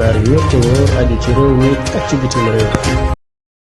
xibaar yi yëpp wóor aju ci réew mi ak ci bitim réew.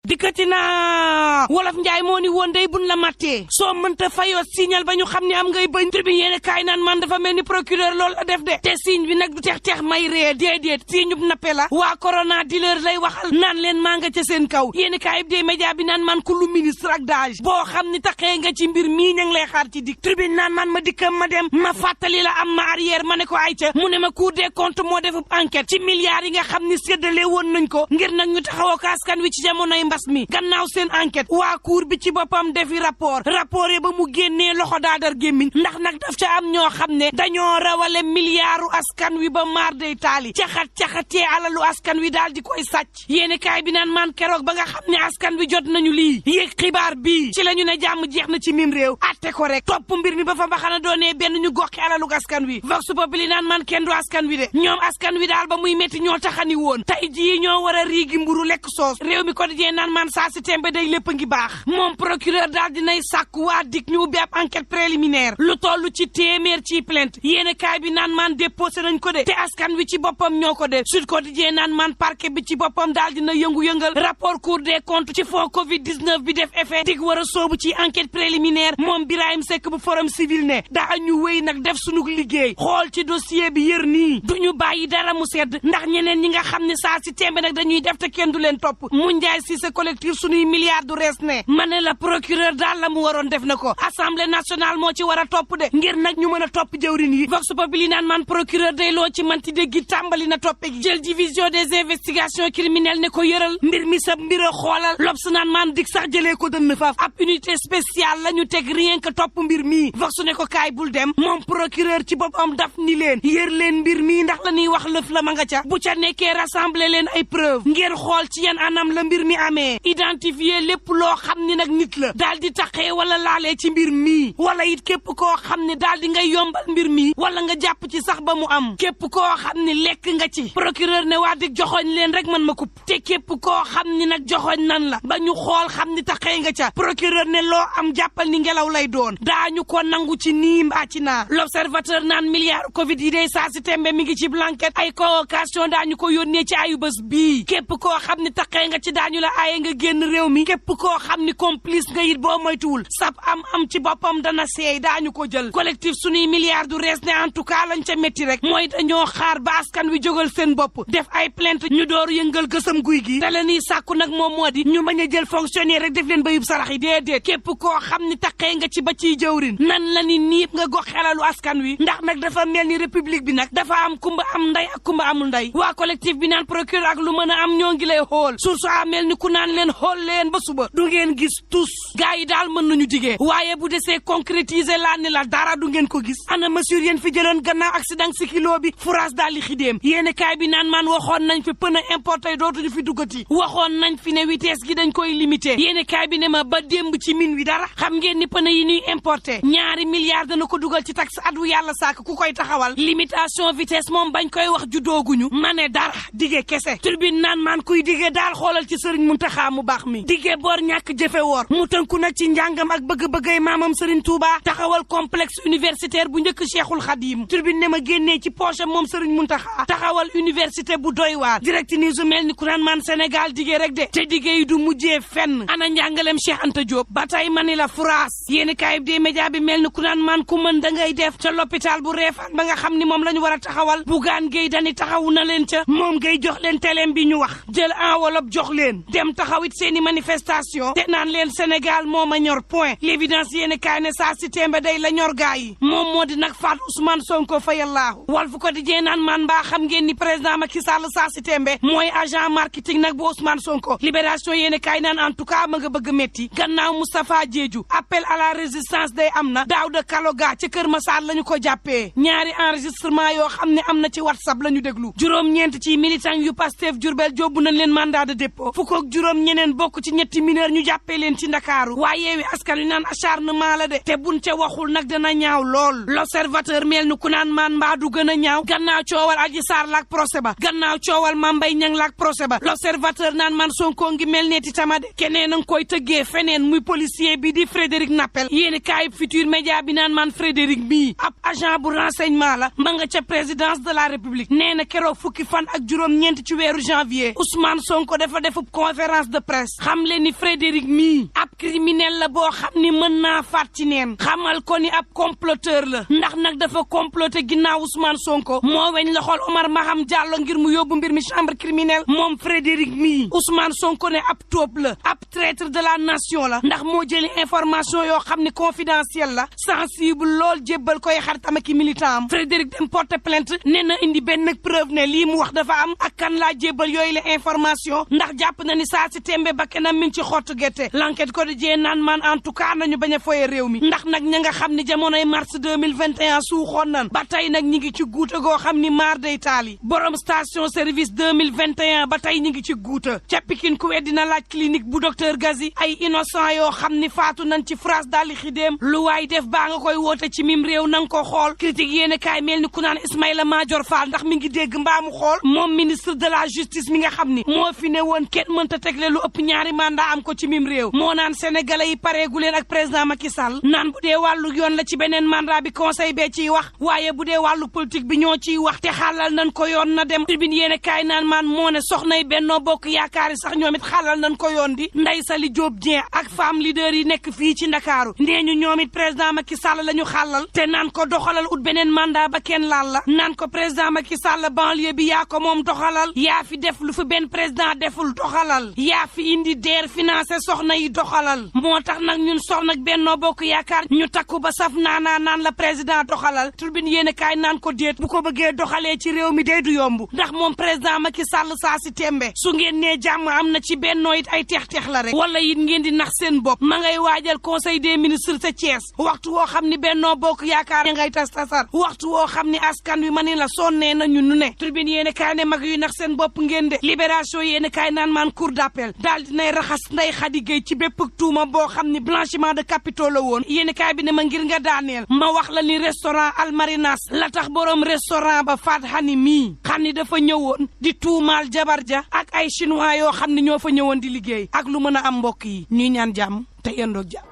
dikkati naa wolof njaay moo ni woon day buñ la mattee soo mënta fayoo signal ba ñu xam ne am ngay bañ tribune yéene kaay naan man dafa mel ni procureur loolu la def de te signe bi nag du tex may ree déedéet signe bu nappe la waa corona dealer lay waxal naan leen maa nga ca seen kaw yéene kaay bi dee média bi naan man ku lu ministre ak dage boo xam ni taxee nga ci mbir mii ña ngi lay xaar ci dik tribune naan man ma dikkam ma dem ma fàttali la am ma arrière ma ne ko ay ca mu ne ma cour des comptes moo defub enquête ci milliards yi nga xam ni séddale woon nañ ko ngir nag ñu taxawoo ko askan wi ci jamonoy mbas mi gannaaw seen enquête waa cour bi ci boppam defi rapport yi ba mu génnee loxo daadar gémmiñ ndax nag daf ca am ñoo xam ne dañoo rawale milliardu askan wi ba maar day taali caxatee alalu askan wi daal di koy sàcc yéeni kaay bi naan man keroog ba nga xam ne askan wi jot nañu lii yéeg xibaar bii ci la ñu ne jàmm jeex na ci mim réew atte ko rek topp mbir mi ba fa mbaxana doonee benn ñu goxi alalu askan wi vox populi naan man kenn du askan wi de ñoom askan wi daal ba muy métti ñoo taxani woon tey jii ñoo war a riigi mburu lekk soos réew mi quotidien naan man saa si tembe day lépp ngi baax moom procureur daal dinay sàkk waa dik ñu ubbi ab enquête préliminaire lu toll ci téeméer ci plainte yéene kaay bi naan man déposé nañ ko de te askan wi ci boppam ñoo ko de Sud Quotidien naan man parquet bi ci boppam daal dina yëngu-yëngal rapport cour des comptes ci fond covid 19 bi def effet dik war a soobu ci enquête préliminaire moom Birahim Seck bu forum civil ne daa ñu wéy nag def sunug liggéey xool ci dossier bi yër nii duñu bàyyi dara mu sedd ndax ñeneen ñi nga xam ne saa si tembe nag dañuy def te kenn du leen topp mu njaay si sa collectif suñuy milliards du rees ne ma ne la procureur daal la mu waroon def na ko assemblée nationale moo ci war a topp de ngir nag ñu mën a topp jëwrin yi vox populi naan man procureur day loo ci manti déggi tàmbali na toppe gi jël division des investigations criminelles ne ko yëral mbir mi sa mbir a xoolal lobs naan man dik sax jëlee ko dënn faaf ab unité spéciale la ñu teg rien que topp mbir mii vox ne ko kaay bul dem moom procureur ci boppam daf ni leen yër leen mbir mii ndax la ñuy wax lëf la ma nga ca bu ca nekkee rassembler leen ay preuve ngeen xool ci yan anam la mbir mi amee identifier lépp loo xam ni nag nit la daal di taxee wala laalee ci mbir mii wala it képp koo xam ne daal di ngay yombal mbir mii wala nga jàpp ci sax ba mu am képp koo xam ne lekk nga ci procureur ne waa dig joxoñ leen rek man ma kupp te képp koo xam ni nag joxoñ nan la ba ñu xool xam ni taxee nga ca procureur ne loo am jàppal ni ngelaw lay doon daañu ko nangu ci nii mbaa ci naa l'observateur naan milliard covid yi day saa si tembe mi ngi ci blanquette ay convocation daañu ko yónnee ci ayu bés bii képp koo xam ni taxee nga ci daañu la aaye nga génn réew mi képp koo xam ni complice nga it boo moytuwul sab am ci boppam dana seey daañu ko jël collectif suñuy milliards du rees ne en tout cas lañ ca métti rek mooy dañoo xaar ba askan wi jógal seen bopp def ay plainte ñu door yëngal gësam guy gi te la ñuy sàkku nag moom moo di ñu bañ a jël fonctionnaire rek def leen bayub sarax yi déedéet képp koo xam ni taxee nga ci ba ciy jëwrin nan la ni niip nga gox xelalu askan wi ndax nag dafa mel ni république bi nag dafa am kumba am nday ak kumba amul nday waa collectif bi naan procureur ak lu mën a am ñoo ngi lay xool surso a mel ni ku naan leen xool leen ba suba du ngeen gis tous gars yi daal mën nañu digee waaye bu desee concrétiser laa ne la dara du ngeen ko gis ana mesure yéen fi jëloon gannaaw accident si kilo bi fourage daal li xidéem yéene kaay bi naan man waxoon nañ fi pën a importé dootuñu fi duggati waxoon nañ fi ne vitesse gi dañ koy limité yéene kaay bi ne ma ba démb ci min wi dara xam ngeen ni pën yi ñuy importé ñaari milliards dana ko dugal ci taxe at wu yàlla sàkk ku koy taxawal limitation vitesse moom bañ koy wax juddooguñu ma ne dara dige kese turbine naan man kuy dige daal xoolal ci Sëriñ Muntaxa mu baax mi dige boor ñàkk jëfe woor mu tënku nag ci njàngam ak bëgg-bëggay maamam Serigne Touba taxawal complexe universitaire bu njëkk Cheikhul Khadim turbine ne ma génnee ci poche moom Serigne Muntaxa taxawal université bu doy waar direct ni su mel ni ku naan man Sénégal dige rek de te dige yi du mujjee fenn ana njàngalem Cheikh Anta Diop ba tey mani la France yéeni kaayib des média bi mel ni ku naan man ku mën da ngay def ca l'hôpital bu Réfane ba nga xam ni moom la ñu war a taxawal Bougane Gueye Dany taxawu na leen ca moom ngay jox leen teleem bi ñu wax jël enveloppe jox leen dem taxawit seeni manifestation te naan leen Sénégal moo ma ñor point l'évidence yéeni kaay ne saa si tembe day la ñor gaa yi moom moo di nag faat Ousmane Sonko fayallaahu Walf Quotidien naan man mbaa xam ngeen ni président Macky Sall saa si tembe mooy agent marketing nag bu Ousmane Sonko libération yéeni kaay naan en tout cas ma nga bëgg metti gannaaw Moustapha Diédhiou appel à la résistance day am na Daouda Kaloga ca Kër Massar la ñu ko jàppee ñaari enregistrement yoo xam ne am na ci WhatsApp la ñu déglu juróom-ñeent ci militant yu Pastef Diourbel jóbbu nañ leen mandat de dépôt fukk ak juróom ñeneen bokk ci ñetti mineur ñu jàppee leen ci Ndakaaru waaye Yewwi Askan Wi naan acharnement la de te buñ ca waxul nag dana ñaaw lool l'observateur mel ni ku naan maan mbaa du gën a ñaaw gannaaw coowal Adji Sarr laak procès ba gannaaw coowal Mame Mbaye Niang laak procès ba l'observateur naan man Sonko ngi mel neeti tamade keneen a ngi koy tëggee feneen muy policier bi di Frédéric Nappel yéeni kaay Futurs Médias bi naan man Frédéric bii ab agent bu renseignement la ma nga ca présidence de la République nee na keroog fukki fan ak juróom-ñeent ci weeru janvier Ousmane Sonko dafa defub conférence de presse xam leen ni Frédéric mii ab criminel la boo xam ni mën naa faat ci neen xamal ko ni ab comploteur la ndax nag dafa comploté ginnaaw Ousmane Sonko moo weñ loxol Omar Maham Diallo ngir mu yóbbu mbir mi chambre criminelle moom Frédéric mii Ousmane Sonko ne ab tóob la ab traître de la nation la ndax moo jëli information yoo xam ni confidentielle la sensible lool jébbal koy xaritam ak militant am Frédéric dem porte plainte nee na indi benn preuve ne lii mu wax dafa am ak kan laa jébbal yooyu la information ndax jàpp na ni saa si tembe ba kenam mi ngi ci xottu gerte l'enquête quotidien naan man en tout cas nañu bañ a foye réew mi ndax nag ña nga xam ni jamonoy mars 2021 suuxoon nan ba tey nag ñi ngi ci guuta goo xam ni maar day taali borom station service 2021 ba tey ñi ngi ci guuta ca Pikine ku weddina laaj clinique bu docteur Gazi ay innocent yoo xam ni faatu nañ ci France daali xidéem lu waay def baa nga koy woote ci mim réew nanga ko xool critique yéen kaay mel ni ku naan Ismaïla Madior Fall ndax mi ngi dégg mbaamu xool moom ministre de la justice mi nga xam ni moo fi ne woon kenn mënta tegle lu ëpp ñaari mandat am ko ci mim réew moo naan sénégalais yi pareegu leen ak président Macky Sall naan bu dee wàllu yoon la ci beneen mandat bi conseil bee ciy wax waaye bu dee wàllu politique bi ñoo ciy wax te xaalal nañ ko yoon na dem tribune yéen kaay naan maan moo ne soxnay Benno Bokk Yaakaar yi sax ñoom it xaalal nañ ko yoon di Ndeye Saly Diop Dieng ak femme leader yi nekk fii ci Ndakaaru nee ñu ñoom it président Macky Sall la ñu xaalal te naan ko doxalal ut beneen mandat ba kenn laal la naan ko président Macky Sall banlieue bi yaa ko moom doxalal yaa fi def lu fi benn président deful doxalal yaa fi indi DER financé soxna yi doxalal moo tax nag ñun soxna Benno Bokk Yaakaar ñu takku ba saf naanaa naan la président doxalal turbine yéen kaay naan ko déet bu ko bëggee doxalee ci réew mi day du yomb ndax moom président Macky Sall saa si tembe su ngeen nee jàmm am na ci Benno it ay teex-teex la rek wala it ngeen di nax seen bopp ma ngay waajal conseil des ministres ca Thiès waxtu woo xam ni Benno Bokk Yaakaar ngay tas tasar waxtu woo xam ni askan wi ma ni la sonnee nañu nu ne tribune yéen kaay ne mag yu nax seen bopp ngeen de libération yéen kaay naan maan cour d'appel daal dinay raxas Ndeye Khady Gueye ci bépp tuuma boo xam ni blanchiment de capitaux la woon yéen kaay bi ne ma ngir nga daaneel ma wax la ni restaurant Almarinas la tax borom restaurant ba Fat Hani mii xam ni dafa ñëwoon di tuumaal jabar ja ak ay chinois yoo xam ni ñoo fa ñëwoon di liggéey ak lu mën a am mbokk yi ñuy ñaan jàmm te yendoog jàmm